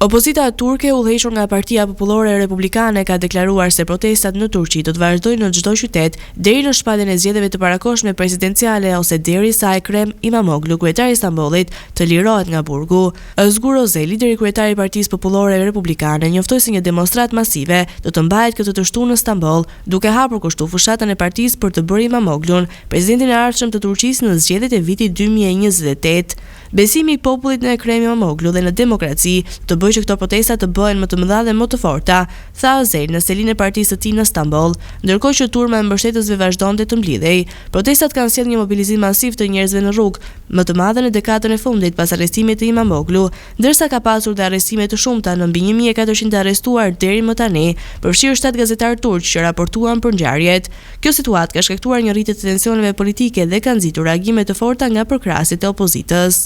Opozita turke e udhëhequr nga Partia Popullore Republikane ka deklaruar se protestat në Turqi do të vazhdojnë në çdo qytet deri në shpalljen e zgjedhjeve të parakohshme presidenciale ose deri sa Ekrem Imamoglu, kryetari i Stambollit, të lirohet nga burgu. Özgür Özel, lideri kryetar i Partisë Popullore Republikane, njoftoi se një demonstratë masive do të mbahet këtë të shtunë në Stamboll, duke hapur kështu fushatën e partisë për të bërë Imamoglun presidentin e ardhshëm të Turqisë në zgjedhjet e vitit 2028. Besimi i popullit në Ekrem Imamoglu dhe në demokraci do të bëjë që këto protesta të bëhen më të mëdha dhe më të forta, tha Özel në selinë e partisë së tij në Stamboll, ndërkohë që turma e mbështetësve vazhdonte të mblidhej. Protestat kanë sjellë një mobilizim masiv të njerëzve në rrugë, më të madhe në dekadën e fundit pas arrestimit të Imamoglu, ndërsa ka pasur dhe arrestime të shumta në mbi 1400 të arrestuar deri më tani, përfshirë 7 gazetarë turq që raportuan për ngjarjet. Kjo situatë ka shkaktuar një rritje të tensioneve politike dhe ka nxitur reagime të forta nga përkrahësit e opozitës.